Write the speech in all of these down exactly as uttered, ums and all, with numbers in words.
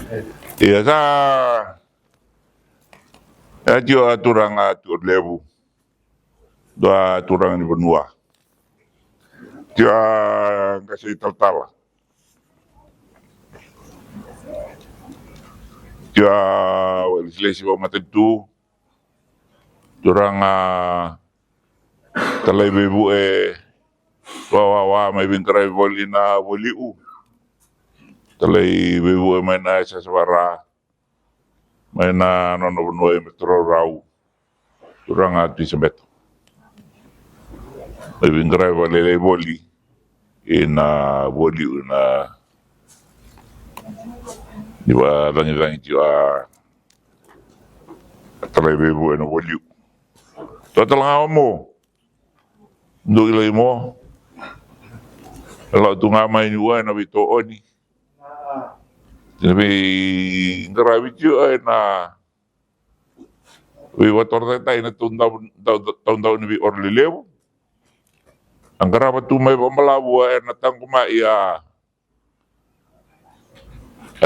Ia sa, e tiko a turaga Tui Oro Levu, dua turaga ni vanua. Tiko a qase talatala. Tiko a lesilesi vakamatanitu. Turaga talai veivue wawawa mai veiqaravi voli na voliu. Talai veivue mai na sasavara mai na nona vanua e Betaraurau. Turaga Tui Sabeto. Mai veiqaravi vakalailai voli ina voliu ina ni vakacagicagi tiko a talai veivue ena voliu. Toa tale ga o mo dou kilai mo e lau tu ga mai ni ua ena veitooni. Ena veiqaravi tiko ena veivakatorocaketaki na taudaku ni veioro lelevu. A qarava tu mai vakabalavu ena taqomai a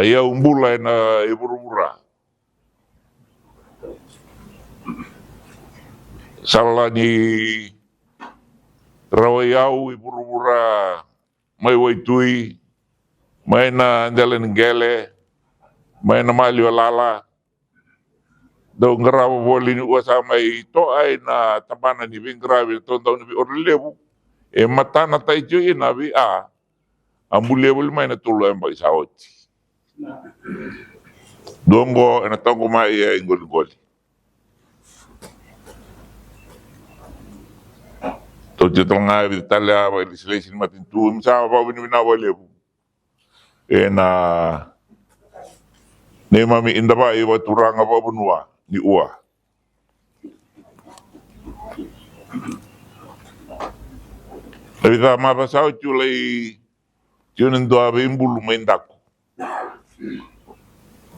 iyau bula ena ivuravura. Sala ni rawa iyau ivuravura mai waitui, mai na dela ni qele, mai na maliwa lala. Dau qarava voli ni ua sa mai toa ina tabana ni veiqaravi na taudaku ni veioro lelevu. E matana tai tiko ina vei a a bulia voli mai na tolu a yabaki sa oti. Dua oqo ena taqomai e iqoliqoli. Tauti tale ga e vica tale a vakailesilesi ni matanitu, sa vakavinavinaka vakalevu ena neimami idavai vakaturaga vakavanua ni ua. E vica macawa sa oti au lai tiko na dua veibulu mai daku.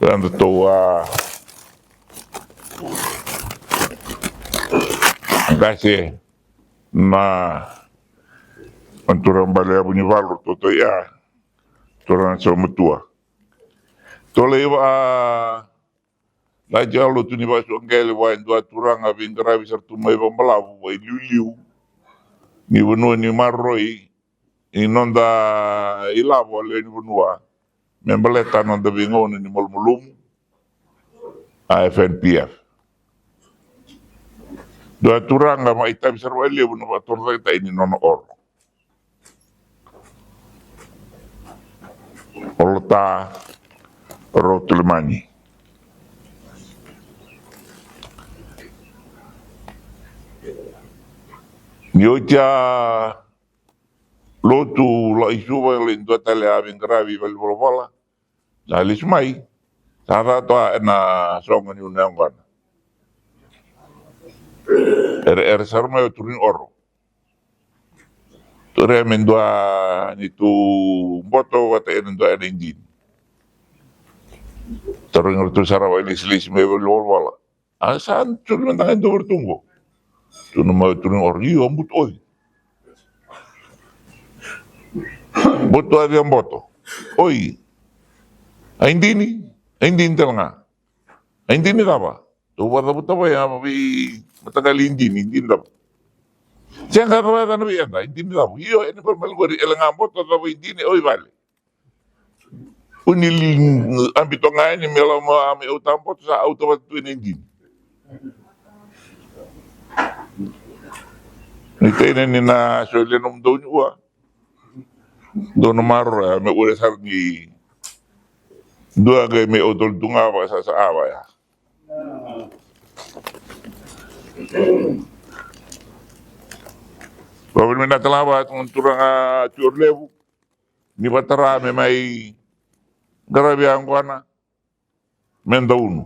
Eda tou a qase na turaga bale a Vunivalu, totou ia turaga sa matua. Tou lai vaka Laiti a lotu ni vakasuka qele vua e dua turaga veiqaravi sara tu mai vakabalavu, vakailiuliu ni vanua ni maroroi ni noda ilavo a lewe ni vanua me baleta noda veigauna ni malumalumu, a F N P F. Dua turaga vakaitavi sara vakalevu na vakatorocaketaki ni nona oro. Olota Rotulemani. Ni oti a lotu, lako i Suva, lai dua tale a veiqaravi valenivolavola. Na lesu mai, sa ca toka ena soqo ni vanua yaqona. Era, era sara mai o turu ni oro. Tou rai me dua ni tou boto vata ena dua ena idini. Tarogi ratou sara vakailesilesi mai valenivolavola. A sa turu mada ga e dua vei ratou qo. Tukuna mai o turu ni oro, io, a butu oi. Boto a via boto. Oi. A idini, a idini tale ga. A idini cava? Tou vakacavutava ya vei mataqali idini, idini cava? Sega, cava ya na vei eda, idini cava? Io, ena vale mai qori, ele ga boto, cava idini, oi vale. Uni li abito ga yani me lako mai au taboto sa au tavata tu ena idini. Ni teina ni na solia nomudou ni ua. Dou na maroroya me ure sara ni dua qai me au tolu tu ga vakasasa a vaya. Vavinavinaka tale ga vaka tu ga na turaga Tui Oro Levu. Ni vatara me mai qaravi yaqona me daunu.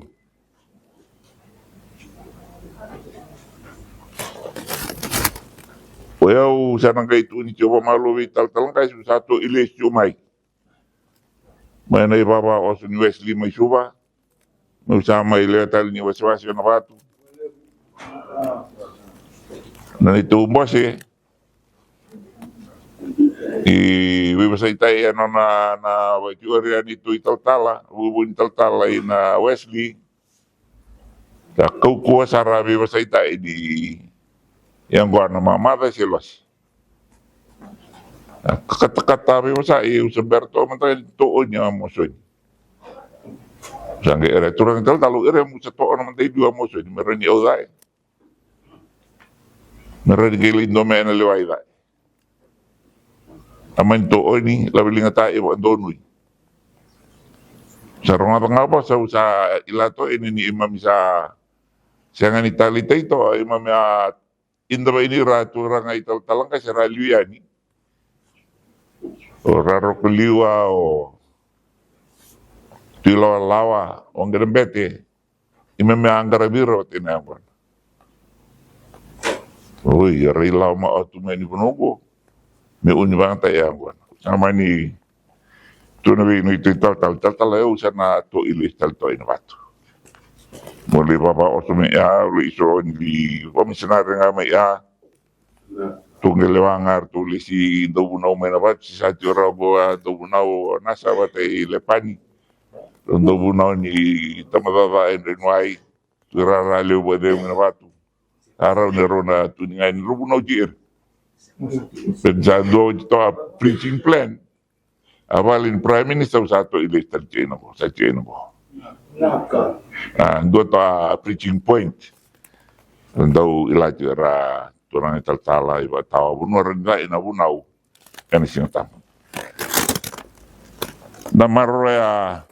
O yau sa na qai tukuni tiko vakamalua vei talatala qase, sa tou ilesi tiko mai. Mai na ivava oso ni Wesley mai Suva. Meu sa mai lewe tale ni wasewase o Navatu. Na neitou bose. i veivosaitai e nona na vaikiwari yani tu i talatala, vuvu ni talatala i na Wesley. Sa kaukauwa sara a veivosaitai ni yaqona mamaca se losi. A katakata a veivosai, e usa bera toa mada ni tooni a mosoni. Sa qai ere turaga talatala, ere musa toona mada i liu a mosoni me rani au cai. Me rani qai lai dome ena lewa i cai. A mani tooni, laveliga ta e vakadonui. Sa rogoca ga vasa au sa ila toeni ni imami sa sega ni talitali toa, imami a ida vaini ra turaga i talatala qai se ra liu yani. O ra roko liwa, o tui lawalawa, o qere bete. I me me a qaravi ira vata ina yaqona. Oi, era i lawa ma atu mai ni vanua oqo. Me uni vagata e yaqona. A mani tu na vei nui tu i talatala, talatala e usa na to i lesi tale to i na vatu. Mo lei vava oso me a lei iso ni li vamisinare ga mai a. Tu qai lewa ga ratou lesi dauvunau mai na vatu, si sa tiko rawa qo a dauvunau o Nasa vata i Lepani. Rau dauvunau ni tamacaca e Drenuai. Tu rara levu vata mai na vatu. A rau ne rau na tu ni ga ni rau vunau ti ira. Pena sa dua oti toa preaching plan. A vale ni Prime Minister au sa toʻi lesi tale tiko ina qo, sa tiko ina qo. A dua toa preaching point. Dau ilati era turaga italatala, ivakatawa, vanua ra ni cai na vunau. Ena Siga Tabu. Da maroroya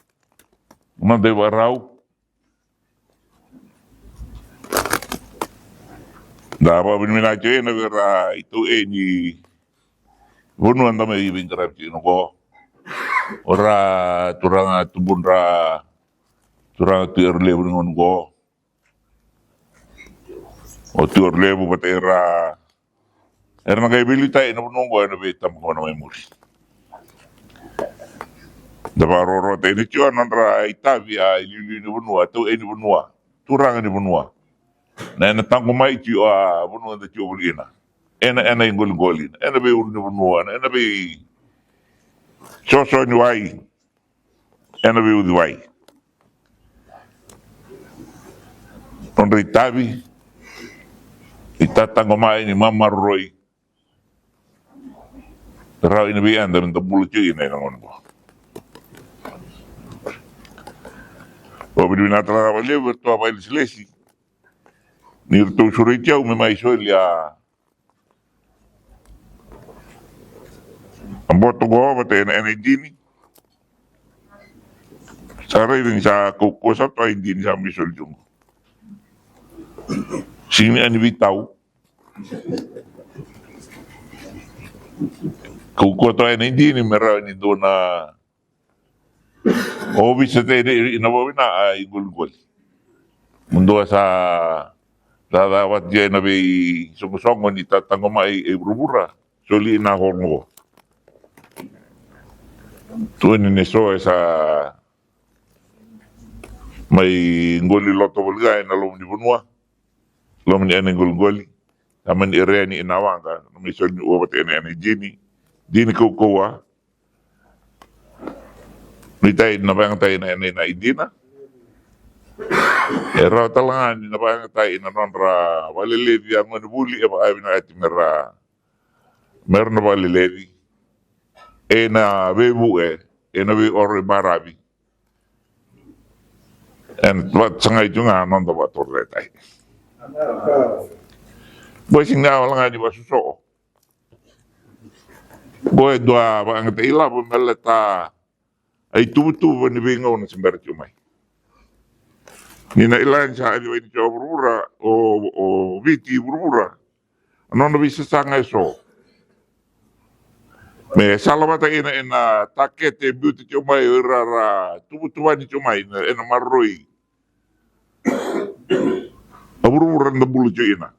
mada ivakarau. Da vakavinavinaka tiko ena vei ira iTaukei ni vanua da mai veiqaravi tiko ina qo. O ira turaga tubudra, turaga Tui Arolevu ni gauna qo. O Tui Arolevu vata ira era na qai veiliutaki ena vanua oqo ena veitabagauna mai muri. Da vakarorotaka ena tiko na nodra itavi a iliuliu ni vanua, tau eni vanua, turaga ni vanua. Na ena taqomaki tiko a vanua da tiko voli kina. Ena, ena iqoliqoli, ena veiuru ni vanua, na ena vei soso ni wai. Ena veiuciwai. Nodra itavi, itataqomaki ni mamaroroi. Rawa ina vei eda meda bula tiko ina ena gauna qo. Vakavinavinaka tale ga vakalevu eratou a vakailesilesi. Ni ratou sureti au me mai soli a A boto qo vata ena, ena idini. Sa raica ni sa kaukaua sa toa idini sa mai soli tu qo. Sini ani vitau. Kaukaua toa ena idini me rawa ni dua na ovisa tale ina vavina a iqoliqoli. Mo dua sa cacavati ena veisoqosoqo ni tataqomaki e vuravura. Soli ina hall qo. Tukuni ni so e sa mai qoli loto voli ga ena loma ni vanua. Loma ni ena iqoliqoli. Sa mani erea ni ina waqa. Na mai soli ni ua vata ena, ena idini. Dini kaukaua. Ni tai na vayagatai na, na, na idina. E rawa tale ga ni na vayagatai na nodra vakaleleci a gone vuli e vakavinakati mera, mera na vakaleleci. E na veivuke, e na veioro i baravi. E na vakasagai tu ga noda vakatorotai. Boy sing na wala ga ni vakasoso. Qo e dua vakayagataki ilavo me baleta a ituvatuva ni veigauna se bera tiko mai. Ni na kila ni sa yaco mai tiko o vuravura, o, o Viti i vuravura. A nona veisasaga eso. Me sala vata ena, ena takete e biuta tiko mai o ira ra tuvatuvani tiko mai, ena, ena maroroi. A vuravura da bula tiko ina.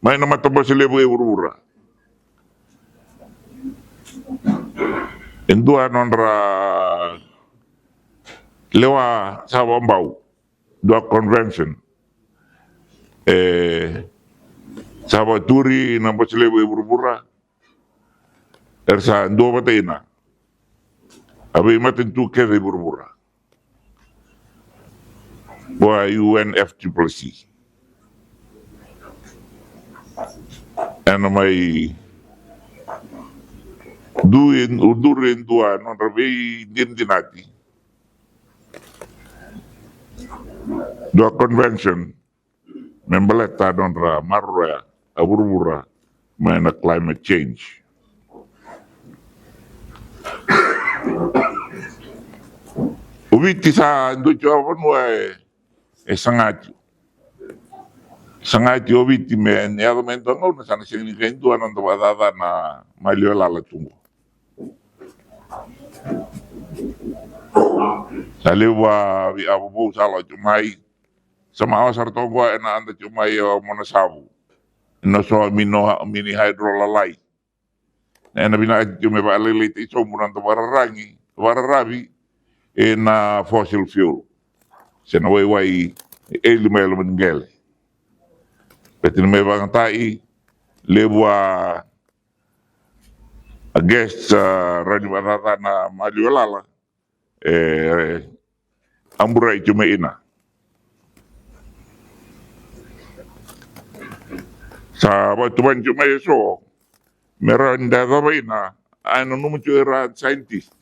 Mai na matabose levu e vuravura. E dua nodra lewa sa vakabau. Dua convention. E sa vakaturi na bose levu e vuravura. era sa duavata ina a veimatanitu kece i vuravura. Vua U N F C C C ena mai duri, duri e dua nodra veidinadinati, dua convention me baleta nodra maroroya a vuravura mai na climate change. O Viti sa dua tiko a vanua e, e saga tiko. Saga tiko o Viti me ni yaco mai e dua gauna sa na sega ni qai dua na noda vakacaca na maliwa lala tu qo. Sa levu a veiavo vou sa lako tiko mai. Sa mawa sara toka qo ena ada tiko mai o Monasavu. Ena so mini, mini hydro lalai. Ena vinakati tiko me vakalailaitaki sobu na noda vakararagi, vakararavi ena fossil fuel se na waiwai e eli mai loma ni qele. Baleta ni mai vakayagataki levu a, a gas, a, rawa ni vakacaca na maliwa lala e aburai tiko mai ina. Sa vakatuvani tiko mai eso me rawa ni da yacova ina, a, e nanuma tiko era scientist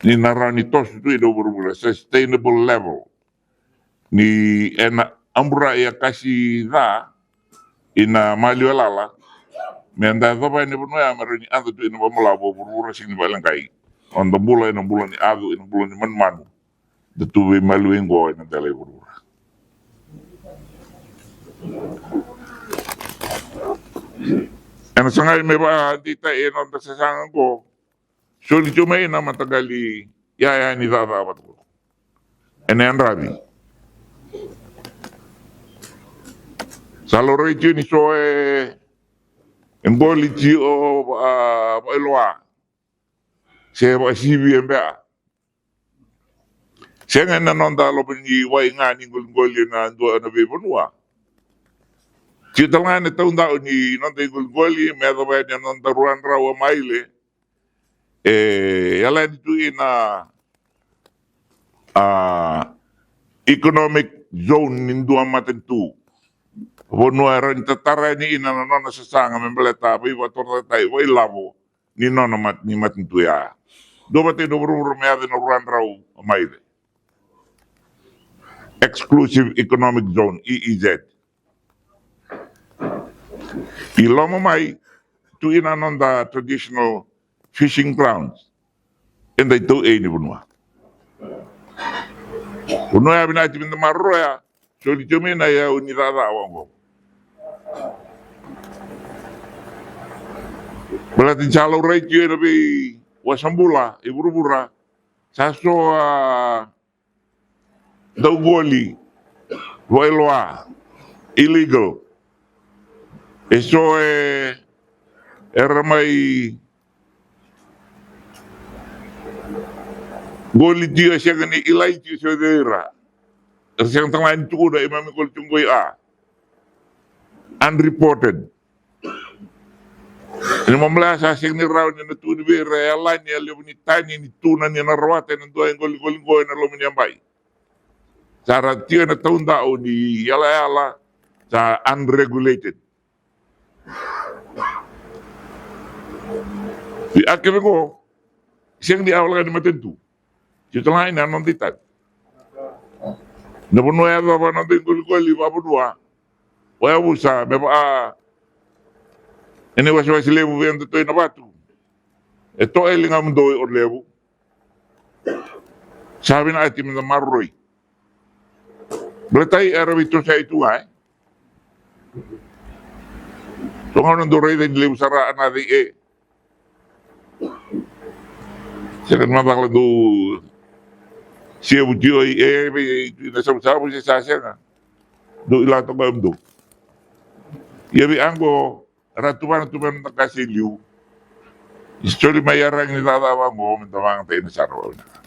ni na rawa ni toso tu ina vuravura, sustainable level, ni ena aburai a kasi ca ina maliwa lala, me da yacova yani e vanua ya me rawa ni yaco tu ina vakamalavu a vuravura, sega ni vakaleqai. O da bula ena bula ni yacu, ena bula ni manumanu. Da tu veimaliwai qo ena dela i vuravura. Ena sagai me vakadeitaki ena noda sasaga qo, soli tiko mai na mataqali yaya ni cakacaka vata qo ena yadravi. Sa laurai tiko ni so e, e qoli tiko, a, vakailoa se vakasivi e bea. Sega ena noda loma ni wai ga ni qoliqoli ena dua na veivanua. Tiko tale ga ena taudaku ni noda iqoliqoli me yacova yani na noda ruadrau a maile. E yala yani tu ina, a, economic zone ni dua matanitu. Vanua e rawa ni tatara yani ina na nona sasaga me baleta veivakatorocaketaki vakailavo ni nona mat-, ni matanitu ya. Duavata ina vuravura me yaco ina ruadrau a maile. Exclusive Economic Zone, E E Z. I loma mai tu ina noda traditional fishing grounds. Eda i tauei ni vanua. Vanua ya vinakati me da maroroya, soli tiko mai na iyau ni cakacaka vaqo. Baleta ni sa laurai tiko ena veiwasa bula i vuravura, sa so a dau qoli vakailoa, illegal. E so e, era mai qoli tiko, e sega ni kilai tiko se o cei ira. Era sega tale ga ni tukuna, e mai qoli tiko qo i a unreported. Ni mamala sa sega ni rawa ni na tukuni vei ira e yalani a levu ni tani ni tuna ni na rawata ena dua e qoliqoli qo ena loma ni yabai. Sa ra tiko ena taudaku ni yalayala sa unregulated. Vei a kece qo sega ni a wale ga ni matanitu. Tiko tale ga ina noda itavi. Na vanua e yacova na noda iqoliqoli vakavanua. O yavusa me vaka ena iwasewase levu vei eda toi na vatu. E toka e ligamudou i Orevu. Sa vinakati me da maroroi. Baletai era veitosai tu ga, e. So gauna dou raica ni levu sara a na cei e. Sega ni macala dou sevu tio i e vei na savusavu se sa sega. Dou ila toka emudou. Ia vei a qo ra tuvana tuvana na qase i liu. Ni soli mai yaragi ni cakacaka vaqo me da vagataina sara vakavinaka.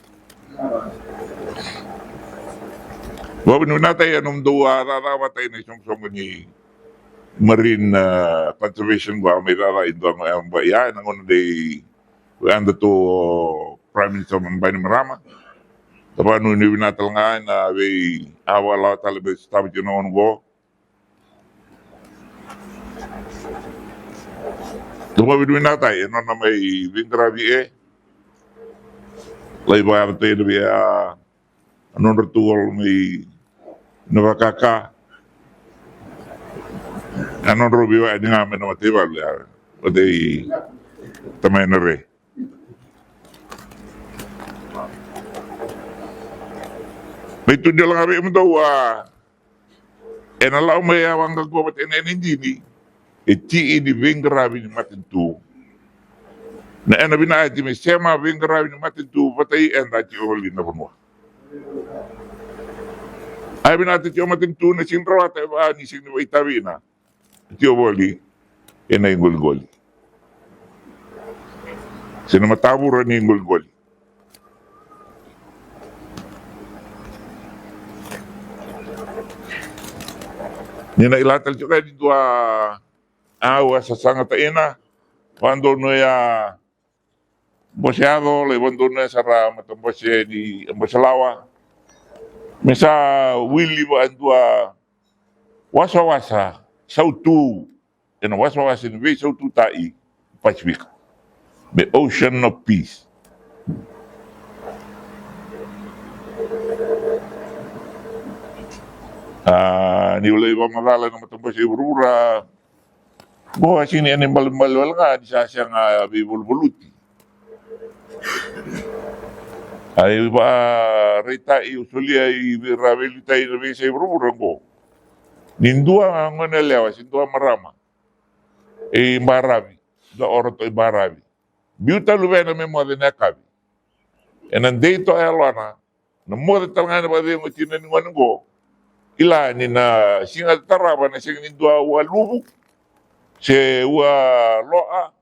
Vakavinavinakataki a nomudou a cakacaka vata ina isoqosoqo ni Marine, uh, Conservation, qo a mai cakacaka i dua na yabaki, ia, ena gauna dei, o yadatou Prime Minister Bainimarama. Tavanu ni vinaka tale ga ena vei a vakalawa tale me sotava tiko na gauna qo. Tavanu ni vinaka tale e nona mai veiqaravi e lai vakayacataki ena vei a a nodratou olo mai na vakaka. A nodrau veiwai ni ga mai na mataivalu ya, mataitamai na re. Mai tu ni ola ga vei mudou a ena lau mai a waqa qo vata ena ena idini. E ti ini veiqaravi ni matanitu. Na ena vinayati me sema veiqaravi ni matanitu vata i eda ti ovoli na vanua. A vinata tiko matanitu na sini rawata e va ni sini vaitavi ina tio voli ena iqoliqoli. Sina matavura ni iqoliqoli. Ni na ila tale tiko ni dua au a sasaga ta ina vadonu ya bose yaco lai vadonu ya sara mata bose ni bose lawa. Me sa wili va dua wasawasa sautu ena wasawasa ni veisautu tai Pasifika me Ocean of Peace. A ni ulai vamacala na matabose i vuravura. Qo a sini ena ibalebale wale ga ni sa sega a veivaluvaluti. A i vakaraitai o solia i ra veilitai na veisai vuravura qo. Ni dua gone lewa se dua marama i baravi, dua oroto i baravi. Biu ta luvena me moce na yakavi. Ena dei toa yalona na moce tale ga ena vakacegu tina ni gone qo. Ila ni na siga tarava na sega ni dua ua luvu se ua loa.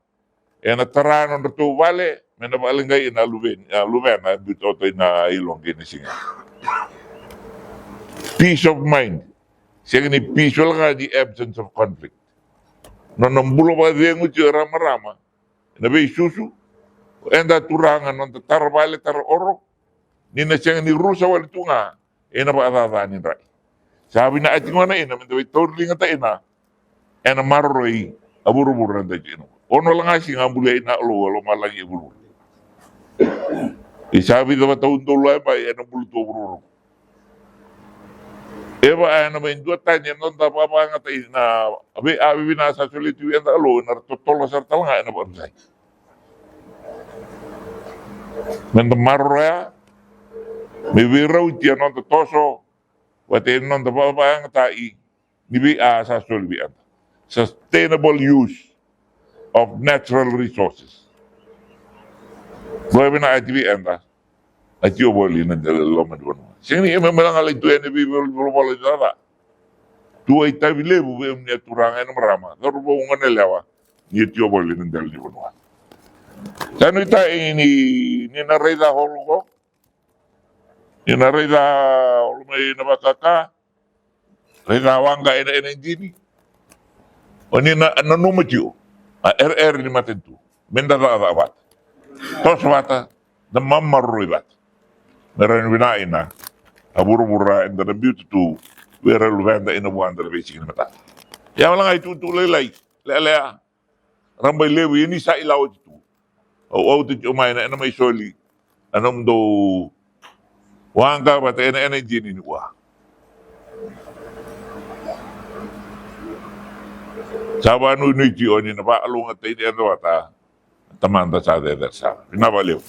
Ena tara nodratou vale me na vakaleqai ina luvena, a luvena biu toa ina iloqi na siga. Peace of mind. Sega ni peace wale ga ni absence of conflict. Nona bula vakacegu tio e ramarama ena veisusu. Eda turaga noda tara vale tara oro. Ni na sega ni rusa wale tu ga ena vakacaca ni drai. Sa vina ati gona ina me da veitauri liga ta ina ena maroroi a vuravura da tiko ina. Ono la ga siga a bulia ina alou a lomalagi e vuravura. I sa vica vata udolu a e bai ena bulu tu a vuravura. E va a ena mai dua tani e noda vavagata ina vei a vivina sa soli tu eda alou ena totolo sara tala ga ena vakarusai. Me da maroroya me veirauti a noda toso vata e noda vavagata i ni vei a sa soli vei eda. Sustainable use of natural resources. Vavina ati vei eda a tio voli na dela loma ni vanua. Sega ni e me mela ga lai tu ena vei volovola i cava. Tu a itavi levu vei omni a turaga ena marama. Caru vou gone lewa ni a tio voli na dela ni vanua. Sa nu ita e ni ni na raica holo ko. Ni na raica holo mai na vakaka. Raica waqa ena ena idini. O ni na nanuma tio a ereere ni matanitu me da cakacaka vata, toso vata, da mamaroroi vata. Me ra ni vina ina a vuravura eda na biuta tu vei ra luveda ina vuada na veisiki ni mataka. Ia wala ga i tutu lailai lelea. Raba i levu ia ni sa i lawa tu. Au au tu tiko mai na ena mai soli a nomudou waqa vata ena ena idini ni ua. Sa vanuinui tiko ni na vaaluga taini eda vata. Tamada sa cecere sara. Vinaka vakalevu.